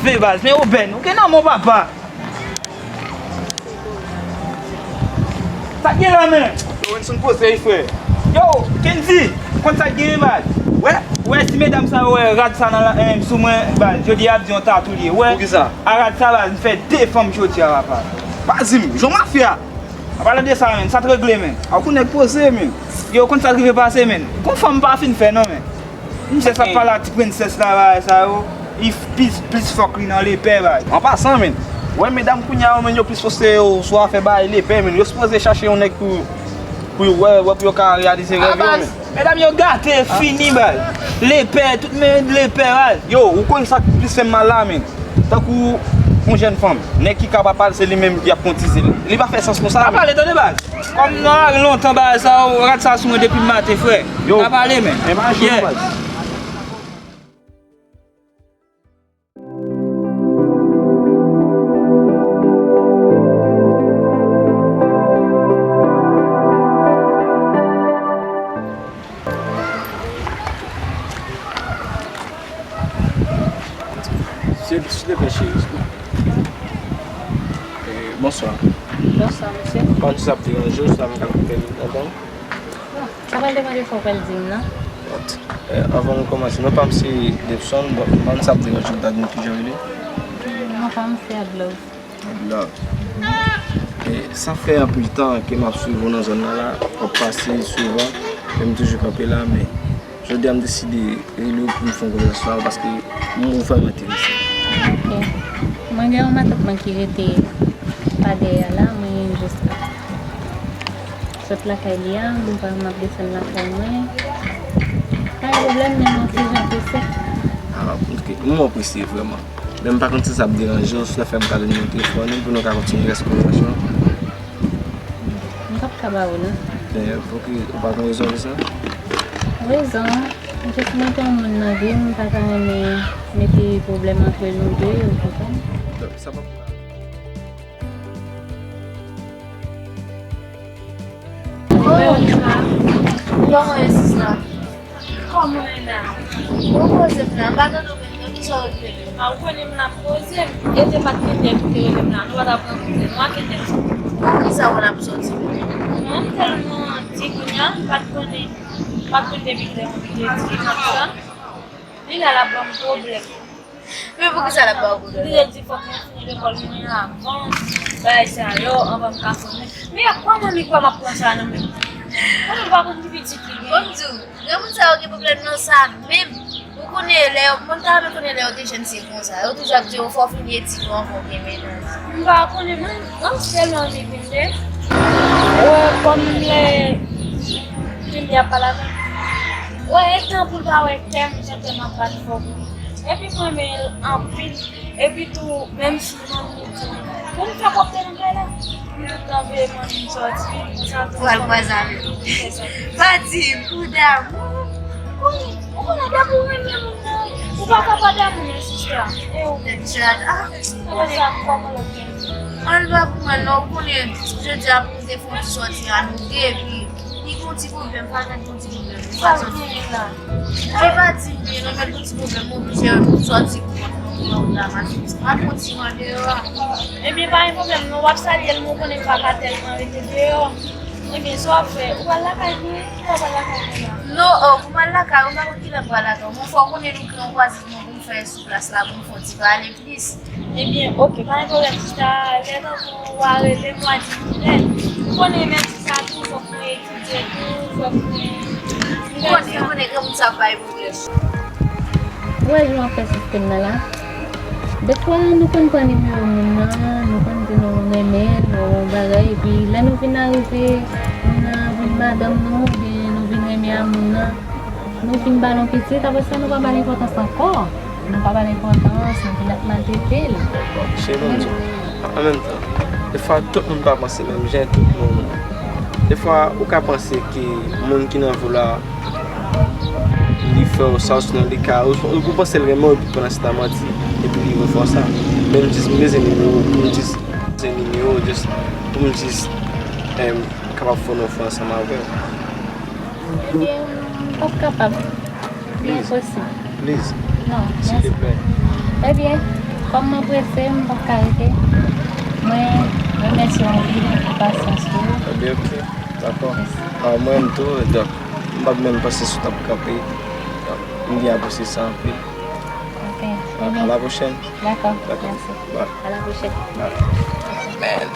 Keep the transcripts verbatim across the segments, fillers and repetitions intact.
Ve baz, men obèn, ou gen nan men w papa. Sa k gen la, men? Yo, Wilson, poze, wi, frè. Yo, Kendy, konn sa k gen, baz? Wè? Wè, si medam sa yo wè rad sa nan la, eh, sou mwen, baz, jodi a ap di yon tatou li ye. Wè? Poukisa? A rad sa, baz, m fè de fanm jodi a, papa. Pa di m, jan w ap fè a? Pa pale de sa, men, sa t regle, men. A, ou konn nèg poze, men. Yo, konn sa t rive pase, men. Gon fanm pa fin fè, non, men. Misye sa pale a ti prensès la, bagay sa yo. Li plis, plis fòk li nan lepè, bagay. An pasan, men, wè medam kounye a yo, men, yo plis poste yo sou afè bagay lepè, men. Yo sipoze chache yon nèg pou, pou yo wè, wè pou yo ka reyalize rèv yo, men. Medam yo gate, fini, bagay. Lepè, tout men lepè, bagay. Yo, ou konn sa k plis fè m mal la, men. Tankou yon jèn fanm, nèg ki kapab pale, se li menm ki ap kontize l. Li pa fè sans konsa, men. Pa pale, tande, baz. Kòm nan lari lontan, bagay sa, rad sa sou mwen depi maten, frè. Yo, pa pale, men. Imajine w, baz. Silvouplè, cheri. Eh, bonswa. Bonswa, mesye. Mwen di sa ap deranje w, sa m ka fè l kontan. Sa pral depann de sa w pral di m nan. Eh, anvan nou kòmanse, non pa m se Depson, bon, m pa konn sa ap deranje w, ta di m kijan w rele? Non pa m se Adlove. Adlove. Eh, sa fè anpil tan ke m ap swiv ou nan zòn nan la, w ap pase souvan, men m toujou kanpe la, men jodi a m deside rele w pou m fè yon konvèsasyon avè w paske m vrèman enterese. Ok. Mwen gen yon matant mwen ki rete pa dèyè a la, mwen jis ap sot lakay li a, m pa, m ap desann lakay mwen. Pa gen pwoblèm, men m yon ti jan prese. Ah, ok. Mwen apresye vrèman. Men m pa konn si sa ap deranje w, si w fè m ka jwenn nimewo telefòn ou pou nou ka kontinye rès konvèsasyon an. M p ap ka ba ou, non. Dayè, ok, ou pa gen rezon de sa? Rezon, jis mwen te yon moun nan vi m, m pa ta renmen mete pwoblèm antre nou de, ou konprann? Donk, sa p ap Kòman w ye, sista? Kòman w ye la? Ou poze m la, m pa tande w menm non, kisa w regle? A, ou konnen m la poze m, e te pa t Kendy ki te rele m la, nou pa t ap rankontre nou a Kendy. Poukisa w la ap sòti menm? Non, m tèlman di kounye a, m pa t konnen, m pa t konn depi kilè mwen te di konsa. Li la, l ap ban m pwoblèm. Men poukisa l ap ba w pwoblèm? Li te di fòk mwen fini lekòl mwen avan, bagay sa yo, anvan m ka fini. Men kòman li kwè m ap pran sa nan men m? Kòman m pa konn ki pitit li gen? Bon, m di w, granmoun sa yo gen pwoblèm nan sa menm. Ou konnen lè yo, mwen ta renmen konnen lè yo te jèn se konsa. Yo toujou ap di yo fò w fini etid ou anvan w gen mennaj. M pa konnen, mwen, mwen sèlman anvi vin de. Wè, kòm lè Kendy ap pale avè m. Wè, e tan pou l pa wè kè m, jan kè m ap bat fò pou li. Epi m renmen l anpil. Epi tou, menm si manmi di m pou m fè pwòpte nan kay la, m tout tan veye manmi m sòti, konsa tou. Pou al kwaze avè l. Se sa. Pa di m, pou damou. Wi, ou konnen damou renmen moun nan. Ou pa ka pa damou non, sista. E ou menm? Nèg chat, ah. Apre sa, kòman lòt gen? An, l pa pou mwen non, ou konnen, jodi a pou nou te fè yon ti sòti a nou de, epi li gen yon ti pwoblèm, pa gen yon ti pwoblèm. Sa l genyen la? Li pa di m byen non, men l gen yon ti pwoblèm, m oblije sòti pou kont mwen pou mwen pou la mache. M ap kontinye andeyò a. Ebyen, pa gen pwoblèm non, w ap salye l, men w konnen m pa ka tèlman rete deyò. Ebyen, sa w ap fè? Ou pral lakay mwen? Ou pa pral lakay mwen la? Non, oh, pou m al lakay ou, m pa konn kilè m pral lakay ou. Bon, fò w konnen nou gen yon kwazisman pou n fè sou plas la, pou n fè yon ti pale plis. Ebyen, oke, pa gen pwoblèm, sista. Lè tankou w a rele m, w a di m kilè. Ou konnen mèsi sa tou, fòk mwen etidye tou, fòk mwen. Ou konnen, ou konnen granmoun sa ap bay pwoblèm. Ou wè jan w ap fè sistèm nan la? Defwa, nou konn pran nimewo moun nan, nou konn di nou renmen l, nou bagay, epi lè nou vin arive, moun nan vin madanm nou, oubyen nou vin renmen a moun nan, nou fin ba l yon pitit, apre sa, nou pa ba l enpòtans ankò. Nou pa ba l enpòtans, nou vin ap maltrete l. Bon, cheri, ban m di w, an menm tan, defwa, tout moun pa panse menm jan, tout moun. Defwa, ou ka panse ke moun ki nan vi w la, li fè w sa, osinon li ka, ou, ou panse l renmen w, epi pandan se tan manti, epi li refè w sa. Men m jis, m bezwen nimewo, pou m jis, bezwen nimewo, jis, pou m jis, em, kapab fè nou fè ansanm avè w. Ebyen, m p ap kapab. Li enposib. Please. Non, mèsi. Silvouplè. Ebyen, Kòm mwen prese, m p ap ka rete. Mwen remèsye w anpil pou pasyans ou. Ebyen, oke. Dakò. Mèsi. Ah, mwen menm tou, donk, m p ap menm panse si w t ap kanpe. Donk, m byen apresye sa anpil. Ok. A, a la pwochèn. Dakò. Dakò. Mèsi. Bye. A la pwochèn. Bye. Man.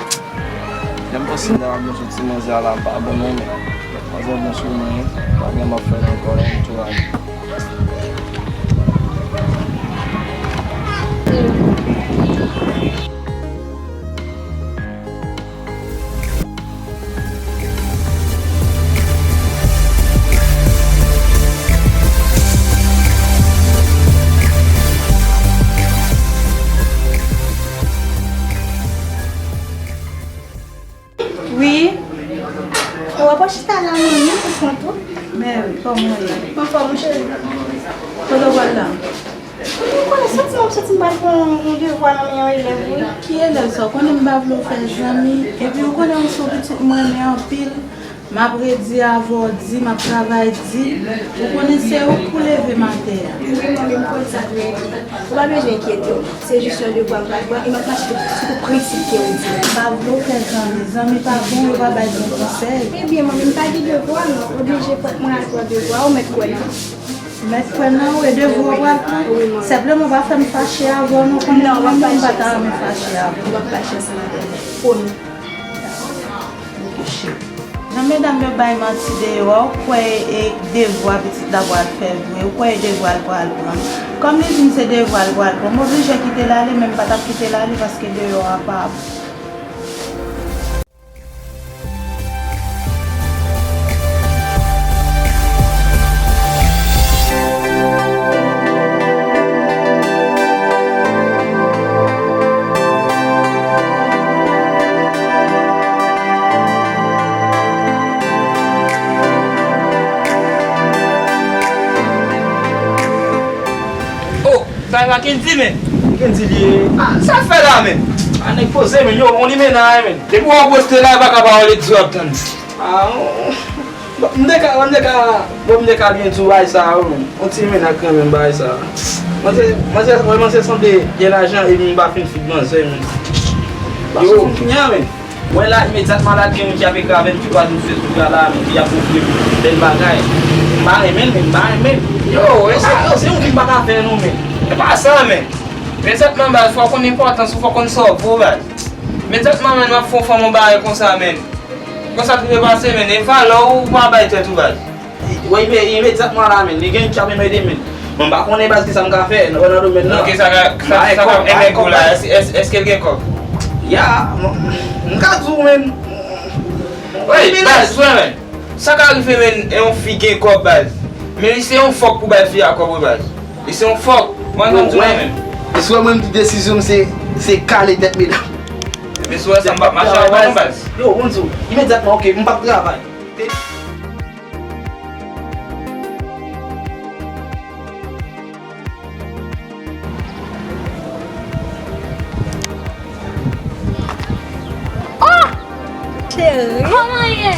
Lè m panse m ta ap bon sou ti manzè a la, m pa bon non, men manzè bon sou mwen, wi. Pa gen m ap fè l ankò, la, m tou la. Wi. Ou ap chita la, manmi, pou kont ou? Men wi, kòman w ye? Anfòm, cheri. Kote w pral la? Ou konnen, santi m ap soti, m pral pran yon devwa nan men yon elèv, wi. Ki elèv sa? Ou konnen m pa vle w fè zanmi. Epi ou konnen ou se yon pitit m renmen anpil. M ap redi avè w di, m ap travay di. Ou konnen se ou k pou leve m atè a. Wi, manmi, m konn sa vre. Ou pa bezwen enkyete w. Se jis yon devwa m pral pran e m ap mache sou tout prensip ke ou di a. M pa vle w fè zanmi. Zanmi pa bon, yo pa bay bon konsèy. Ebyen, manmi, m pa gen devwa, non. Oblije fòk mwen al pran devwa, ou mèt kwè nan. Mèt kwè nan ou e devwa w pral pran. Wi, manmi. Senpleman, pa fè m fache avè w, non, konnen mwen menm, m pa ta renmen fache avè w. Ou p ap fache ansanm avè m. Pwomi. Jan medam yo bay manti deyò a, ou kwè e devwa pitit la pral fè vre, ou kwè e devwa l pral pran. Kòm li di m se devwa l pral pran, m oblije kite l ale, men m pa t ap kite l ale paske deyò a pa bon. Oh, sa e pa Kendy, men. Kendy li ye. Ah, sa fè la, men. Ah, nèg poze, men. Yo, on li men la, men. Depi w ap poste la, e pa ka pawòl egzo w ap tann. Ah, on, bon, m te ka, m te ka, bon, m te ka byen di w bagay sa a, wi, men. On ti men ak kanmenm bagay sa a. Manzè, manzè, wè, manzè sanble gen lajan, epi m pa fin fout manzè, men. Yo, kounye a, men. Wè la, imedyatman la, gen moun ki ap ekri avè m, ki pral sou Facebook la, la, men ki ap ofri m bèl bagay. M pa renmen l, men, m pa renmen l. Yo, e sa, yo, se yon vi m pa ka fè, non, men. E pa sa, men. Imedyatman, baz, fò w konn enpòtans ou, fò w konn sa w vo, baz. Imedyatman, men, m ap fè yon fanm yon bagay konsa, men. Konsa tou te pase, men. E valè w pa bay tèt ou, baz. Wè, ime-, imedyatman la, men, li gen ki ap ede, men. Mwen pa konnen, baz, kisa m ka fè nan, nan domèn nan. Ok, sa ka, sa, sa ka enmèg ou la, èske, èske, èske l gen kòb? Ya, m, m ka di w, men. Wi, baz, wè, men. Sa ka rive, men, e yon fi gen kòb, baz. Men li se yon fòk pou bay fi a kòb, wi, baz. Li se yon fòk. Mwen, mwen di w la, men. E si w wè mwen, m di desizyon m se, se kale tèt medam. Men si w wè sa, m p ap mache avè w, non, baz. Yo, mwen di w, imedyatman, ok, m p ap travay. Oh! Cheri. Kòman w ye?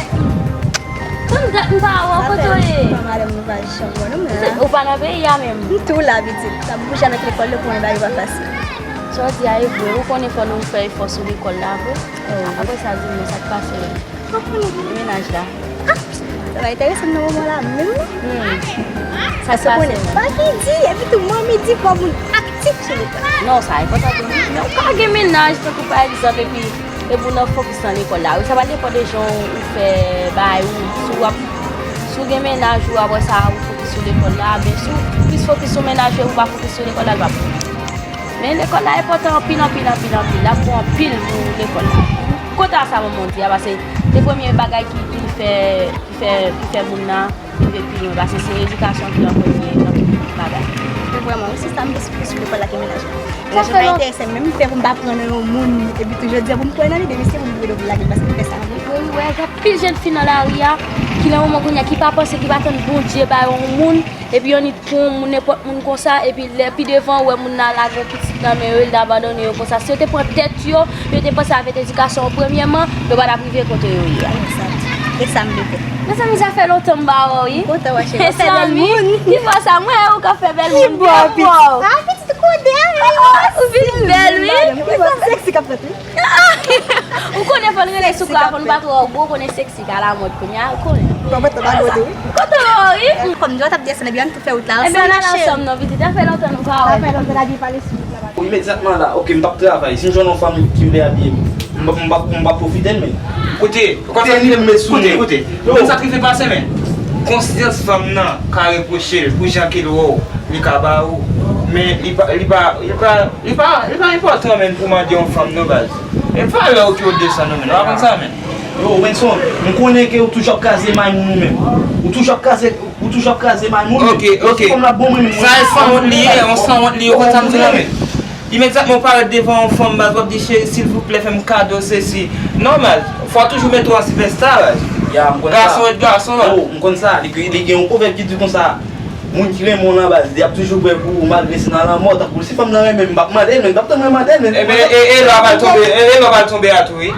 Tann dat m pa wè w, kote w ye? Sa fè lontan madanm nou pa janm wè nou menm. Ou pa nan peyi a menm? M tou la, pitit. Sa bouje avèk lekòl yo pou mwen, bagay yo pa fasil. Sa w di a e vre, ou konnen fò nou fè efò sou lekòl la vre. Oh. Apre sa, di m non, sa k pase menm? Mennaj la. Ah! Sa va enteresan m nan moman la menm, non? Hmm. Sa k pase menm? Pa ki di, epi tou manmi di fò moun aktif sou lekòl. Non, sa enpòtan tou, wi. Men ou ka gen mennaj, tankou pa egzanp, epi, epi ou nan fokis nan lekòl la. Wi, sa va depann de jan ou fè bagay ou, si w ap, si w gen mennaj ou, apre sa, ou fokis sou lekòl la, men si w plis fokis sou mennaj ou, ou pa fokis sou lekòl la, l p ap bon. Men lekòl la enpòtan anpil, anpil, anpil, anpil. L ap bon anpil pou lekòl la. Kontan sa manman w di a, paske se premye bagay ki, ki fè, ki fè, ki fè moun nan rive pi lwen, paske se edikasyon ki an premye nan tout bagay. Men vrèman, wi, se sa m te sou lekòl la ki mennaj la. Sa fè lè enterese m, men m pè pou m pa pran nan yon moun, epi tou jodi a pou m kwè nan li, depi se moun ki rele pou lage l, paske m fè sa vre. Wi, wi, gen anpil jèn fi nan lari a, ki nan moman kounye a, ki pa panse, ki pa tann Bondye ba yo yon moun, epi yo ni pou yon moun, nenpòt moun konsa, epi lè pi devan, ou wè moun nan lage yon pitit nan men yo, l abandone yo konsa. Si yo te pran tèt yo, yo te panse avèk edikasyon yo premyèman, yo pa t ap rive kote yo ye a. E sa m te fè. Mezanmi, sa fè lontan m pa wè w, wi. M kontan wè w, cheri. W ap fè bèl moun. Ki bò sa? Mwen, ou k ap fè bèl moun. Ki bò, pitit? Ah, pitit, Ou vin bèl, wi. Ou konnen fò n rele sou kò a, fò n pa twò gwo, ou konnen seksi ka la mòd kounye a, ou konnen. Kote w, wi. Kòm di w t ap desann, epi ann tou fè wout la ansanm, cheri. Ebyen, n al ansanm non, pitit, sa fè lontan nou pa wè. Sa fè lontan n ap pale sou wout la. Imedyatman la, oke, m p ap travay. Si m jwenn yon fanm ki vle abiye m, m p ap, m p ap, m p ap pwofite l, men. Kote, kote, kote, kote, kote. Yo. Konn sa k rive pase, men. Konsyans fanm nan ka repwoche l pou jan ke l wè w, li ka ba ou. Men li pa, li pa, li pa, li pa, li pa enpòtan, men, pou mande yon fanm, non, baz. E valè w ki w desann, non, men. Ou pa konn sa, men. Yo, Wenson, m konnen ke ou toujou ap kraze may moun ou menm. Ou toujou ap kraze, ou toujou ap kraze may moun ou menm. Ok, ok. Fanm la bon mwen menm. Sa e sanwont li ye, yon sanwont li ye, ou konn sa m di la, men. Imedyatman ou parèt devan yon fanm, baz, w ap di, cheri, silvouplè, fè m kado sesi. Non, baz, fò w toujou mete w an sipèsta, baz. Ya, m konn sa. Gason ret gason, baz. Yo, m konn sa. Li, li gen yon pwovèb ki di konsa, moun ki renmen w nan baz, li ap toujou prè pou ou, malgre se nan lanmò, tankou si fanm nan renmen m, m p ap mande l, men m p ap tann mwen mande l, men. Ebyen, e, e lè w pral tonbe, e, e lè w pral tonbe a tou, wi.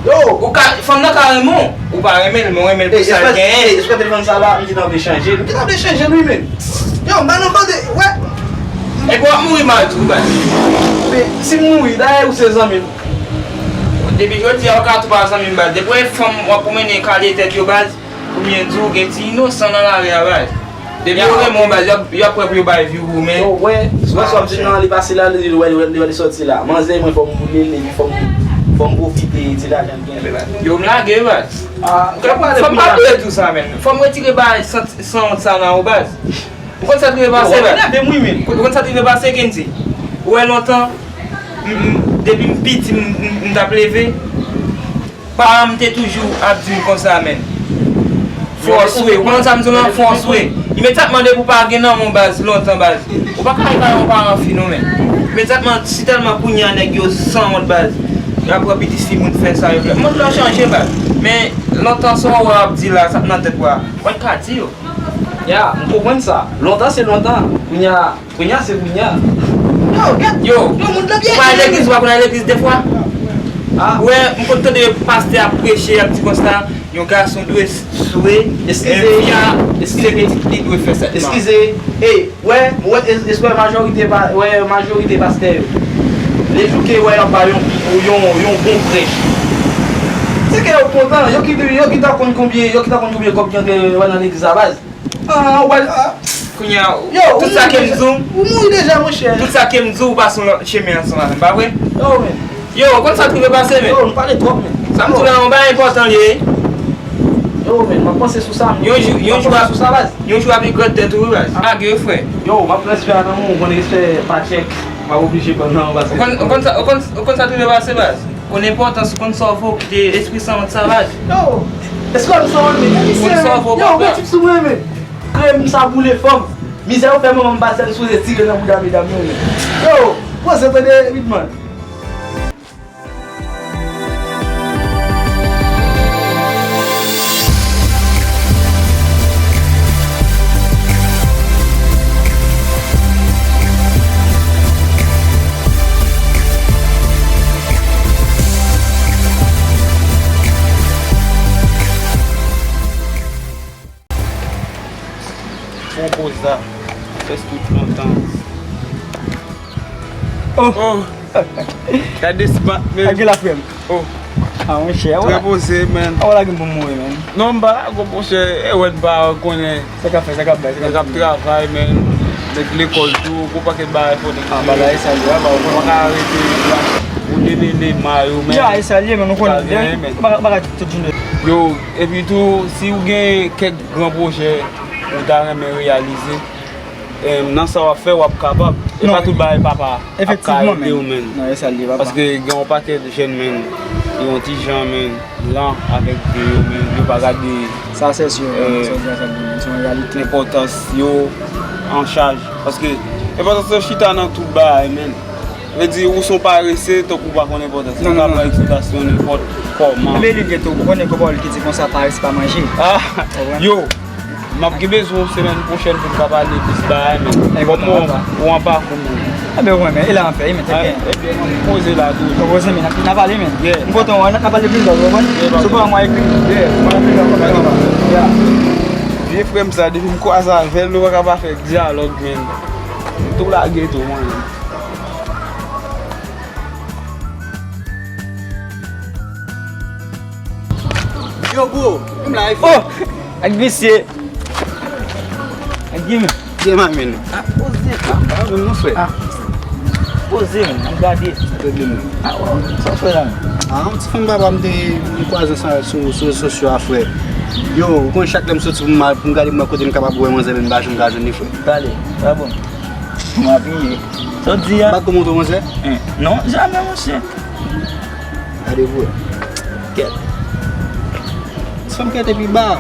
Yo! Ou ka, fanm nan ka renmen w, ou pa renmen l, men w renmen l pou sa l genyen. Espwa telefòn sa la, m gentan vle chanje l. M gentan vle chanje l, wi, men. Yo, m pa nan kote, wè. Epi w ap mouri mal tou, baz. Men, si m mouri, dayè ou se zanmi m. Depi jodi a, ou ka tou pa zanmi m, baz. Depi w wè fanm w ap pwomennen kale tèt yo, baz. Oubyen di w gen ti inosan nan lari a, baz. Depi yo renmen w, baz, y ap, y ap prè pou yo bay vi w, men. Yo, wè, wè sa w ap di nan li pase la, li wè, li wè, li wè li sòti la. Manzè mwen fò m boule l, epi fò m, fò m pwofite ti lajan l genyen, baz. Yo, m lage, baz. Fò m pa bliye di w sa, men. Fò m retire bagay santi, sanwont sa nan ou, baz. Ou konn sa t rive pase, baz? Ou konn sa t rive pase, Kendy? Ou wè lontan, m, m, depi m piti, m, m, m t ap leve. Paran m te toujou ap di m konsa, men. Fò w swe. Ou konprann sa m di w lan? Fò w swe. Imedyatman depi w pa gen nan men w, baz, lontan, baz. Ou pa ka al bay yon paran fi non, men. Imedyatman, si tèlman kounye a nèg yo sanwont, baz, y ap pran pitit fi moun fè sa yo vle. Mond lan chanje, baz. Men lontan sa w ap di la, sa k nan tèt ou a, ou pa t ka di yo. Ya, m konprann sa. Lontan se lontan. Kounye a, Kounye a se kounye a. Yo, gad. Yo, yo, moun nan byen. Ou pa al legliz, ou pa konn al legliz defwa? Ah. Ou wè, m konn tande pastè ap preche, ap di konsa, yon gason dwe swe, eskize, fi a, eskize, se pitit li dwe fè sèt mwa. Eskize, ey, wè, wè, es-, es-, wè, majorite pa, wè, majorite pastè yo. Lejou ke, wè, y ap ba yon, yon, yon bon prèch. Se ke yo kontan, yo ki, yo ki ta konn konbyen, yo ki ta konn konbyen kòb ki antre, wè, nan legliz la, baz. Ah, wè, ah. Kounye a, tout sa ke m di w, ou mouri deja, monchè. Tout sa ke m di w, ou pase yon lòt chemen ansanm avè m, pa vre? Yo, men. Yo, ou konn sa k rive pase, men? Yo, nou pale twòp, men. Sa m di w la, yon bagay enpòtan li ye. Yo, men, m ap panse sou sa, men. Yon jou, yon jou, m ap panse sou sa, baz. Yon jou ap regrèt tèt ou, wi, baz. Lage yo, frè. Yo, m ap pran respè a nan men w, ou konn respè pa tchèk. M ap oblije ban nan, baz. Ou konn, ou konn sa, ou konn, ou konn sa k rive pase, baz? Konn enpòtans ou, konn sa w vo, kite lespri sanwont sa, baz. Yo, èske w ap sanwont, men? Konn sa w vo, papa. Yo, ou gen tip sou mwen, men. Krèm sa boule fanm. Mizè yo fè manman m pase, m sipoze tire nan bouda medam yo, men. Yo, poze tande ritm lan. Pran poz la. Fè tout lontan. Oh. Oh. Gade smart, men. Ak la, frè m. Oh. Ah, monchè, trè poze, men. Ah, w lage m pou m mouri, men. Non, m pa lage w, monchè. E wè n pa konnen. Sa k ap fè, sa k ap bay, sa k ap travay, men. Nèg lekòl tou, gon pakèt bagay fò nèg. Ah, bagay sa yo, pa ka rete. Ou de nene ma yo, men. Ya, e sa l ye, men, nou konnen. Pa ka tout jounen. Yo, epi tou, si w gen kèk gran pwojè ou ta renmen reyalize, em, nan sa w ap fè, w ap kapab. E pa tout bagay papa ap ka ede w, men. Non, e sa l ye, papa. Paske gen yon pakèt jèn, men, yo yon ti jan, men, lan avèk vi yo, men, yo pa gade, sa se si, eh, sa se yon reyalite, enpòtans yo an chaj. Paske enpòtans yo chita nan tout bagay, men. Vle di, ou se yon parese, tankou ou pa konn enpòtans. Non, non, non. Ou ka pran eksplwatasyon nenpòt kòman. Men li gen tou, ou konnen gon pawòl ki di konsa, parese pa manje. Ah, yo, m ap gen bezwen w semèn pwochèn pou n ka pale plis bagay, men. Kòman w, ou an pakou, men? Enben, ou renmen, e la anfè, men, tèt byen. Ebyen, m poze la tou. Ou poze, men, n ap, n ap pale, men. Yeah. M kontan, n ap pale plis lòt, ou konprann? Yeah, sou pran mwen ekri. Yeah. Mwen ekri lòt, konprann? Yeah. Vye frè m sa, depi m kwaze avè l, nou pa ka pa fè dyalòg, men. M tou lage tou, mwen. Yo, bro, m la, e fò. Oh! Ak visye. Ak gim. Byen, man, men. Ah, poze. Ah, pa menm, mon frè. Ah. Poze, men. N ap gade. Sa te byen, men. Ah, sa w fè la, men? Ah, yon ti fanm papa m te, m kwaze ansanm avè l sou, sou rezo sosyo a, frè. Yo, ou konn chak lè m soti pou m al, pou m gade m wè kote m kapab wè manzè, men m pa janm ka jwenn li, frè. Pale, pa bon. M apiye. Sa w di a? Ou pa t ko montre w manzè? Hein. Non, jamè, monchè. Gade vre. Kèt. Fanm kèt epi ba.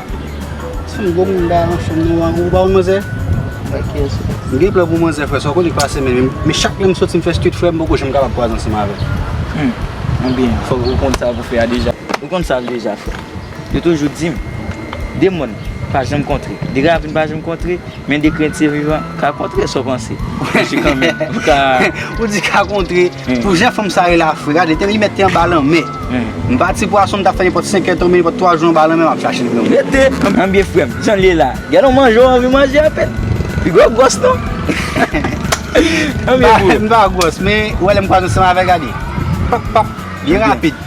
Fanm gwo moun ba, fanm nou an, ou pa wè manzè? Ak kiyès? M gen plan pou manzè, frè, sa w konnen k pase, men, men chak lè m soti m fè street, frè, m poko janm kapab kwaze ansanm avè l. Hmm. Anbyen, fòk ou konn sa pou fè a deja. Ou konn sa deja, frè. Yo toujou di m, de mòn pa janm kontre. De ravin pa janm kontre. Men de krentye vivan ka kontre sa w panse. Mesye kanmenm, ou ka. Ou di ka kontre. Hmm. Pou jan fanm sa rele a, frè, gade, te li mèt te anba lanmè. Hmm. M pati pwason, m ta fè nenpòt senk è tan, men nenpòt twa jou anba lanmè, m ap chache l pou mwen. Rete, anbyen frè m, jan l ye la. Gade yon manje w anvi manje apèn. Pi gwo gwòs non. Anbyen bro. M pa gwòs, men ou wè lè m kwaze ansanm avè l, gade. Pap, pap, byen rapid.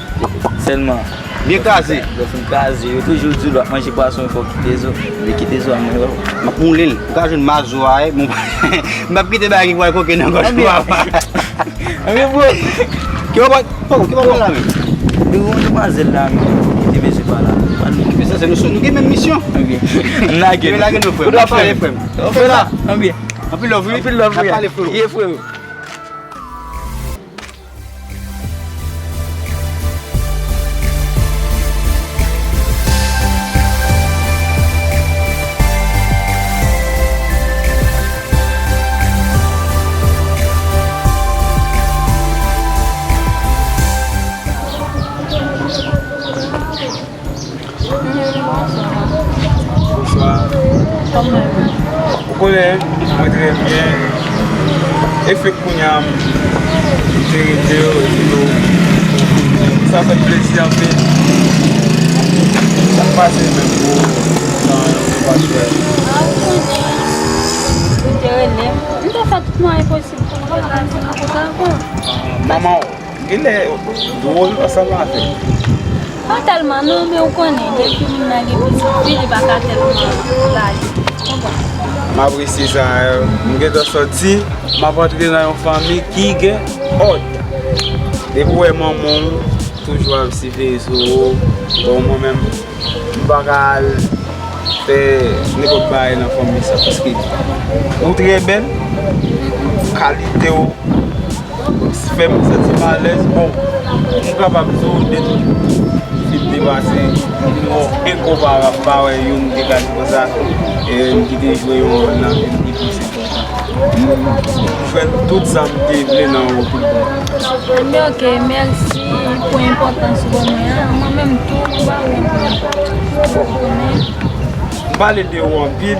Sèlman. Byen kraze. Lè w fin kraze, yo toujou di w lè w ap manje pwason, fò w kite zo. Ebyen kite zo a, mwen wè w. M ap moule l. Ou ka jwenn mazo a, wi. M p ap kite bagay ki pral koke nan gòj ou a. Anbyen bro. Ki w ap, oh, ki w ap la menm? Yo, yon demwazèl la, men. Kite mesye pa la. Mesye, se nou, nou gen menm misyon. Ok. M lage nou. Lage nou, frè. Ou dwa pale, frè m. Ou fè la. Anbyen. Anpil love, wi. Anpil love, wi. N ap pale, frè. Ye, frè. Bonswa. Kòman w ye? Ou konnen, mwen trè byen. E fèk kounye a, m te rele w, epi w, sa fè m plezi anpil. Sa k pase menm pou ou nan yon patwè? A, ou konnen, ou te rele m. M te fè tout mwayen posib pou m pa pale avè w ankò. Manman w. Genlè dwòl ansanm avè l. Pa tèlman non, men ou konnen, depi moun nan gen pitit fi, li pa ka tèlman lage. Konprann? M apresye sa, m gentan santi m ap antre nan yon fanmi ki gen òd. Depi w wè manman w toujou ap siveye sou ou, bon, mwen menm, m pa ka al fè nenpòt bagay nan fanmi sa, paske ou trè bèl, kalite w fè m santi m alèz. Bon, m kapab di w de tout fi m te pase, yo enkonparab, m pa wè youn ki ka di konsa, e, ki te jwe yon wòl nan fim ki plis enpòtan. M fè tout sa m te vle nan yon koup. Ebyen, ok, mèsi pou enpòtans ou ban mwen an. Mwen menm tou, m ba ou enpòtans. Ou konnen. M pale de ou anpil.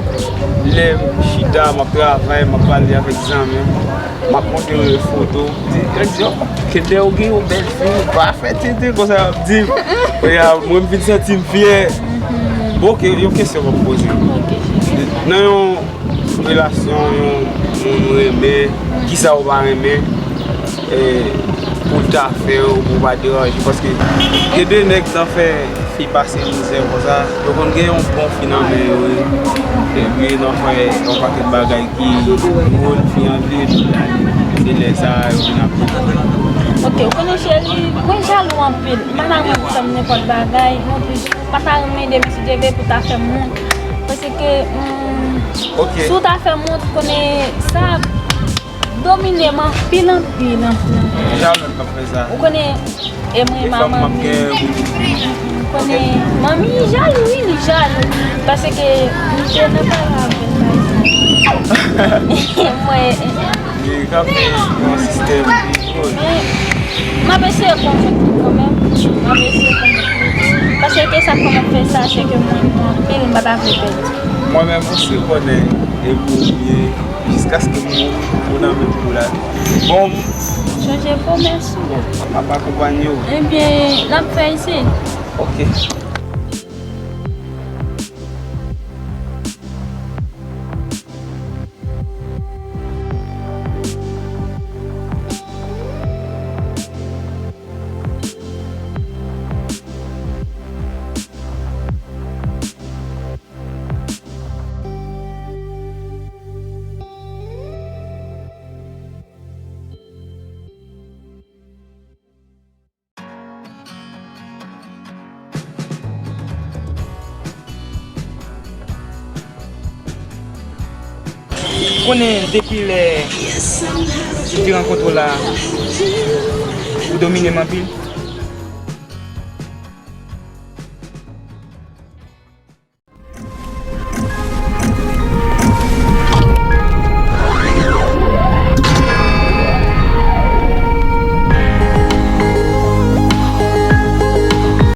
Lè m chita, m ap travay, m ap pale avèk zanmi m, m ap montre yo foto. Di, yo di, oh, Kender, ou gen yon bèl fi, ou pa fè tenten konsa, y ap di m. Kounye a, mwen, m vin santi m fyè. Bon, ok, yon kesyon m ap poze. Nan yon relasyon, yon moun renmen, kisa ou pa renmen, e, pou l ta fè w, pou w pa deranje? Paske gen de nèg nan fè fi pase mizè konsa, yo konn gen yon bon fi nan men yo, wi. Epi nan fè yon pakèt bagay ki dwòl, fi anvi, epi se lè sa a yo vin ap. Ok, ou konnen cheri, mwen jalou anpil. M pa ta renmen pou fè m nenpòt bagay, non plis, m pa ta renmen demen si Dye vle pou ta fè m wont. Paske, hmm, ok, si w ta fè m wont, konnen sa ap domine m anpil, anpil, anpil, anpil. Jalou k ap fè sa. Ou konnen, e mwen, e manman m ap gen pou m. Ou konnen, manmi jalou, wi, li jalou. Paske m te nan pale avè l, pa egzanp. Mwen, li ka fè yon sistèm. M ap eseye konvenk li kanmenm. M ap eseye konvenk li. Paske sa k fè m ap fè sa, se ke m renmen w anpil, m pa ta vle pèdi w. Mwen menm, ou si konnen, e pou ou ye, jiskaske m mouri, ou nan men m pou lavi. Bon. Chonje pwomès ou. Bon, m ap akonpanye w. Ebyen, n ap fè isit. Ok. Konnen depi lè m te rankontre w la, ou domine m anpil.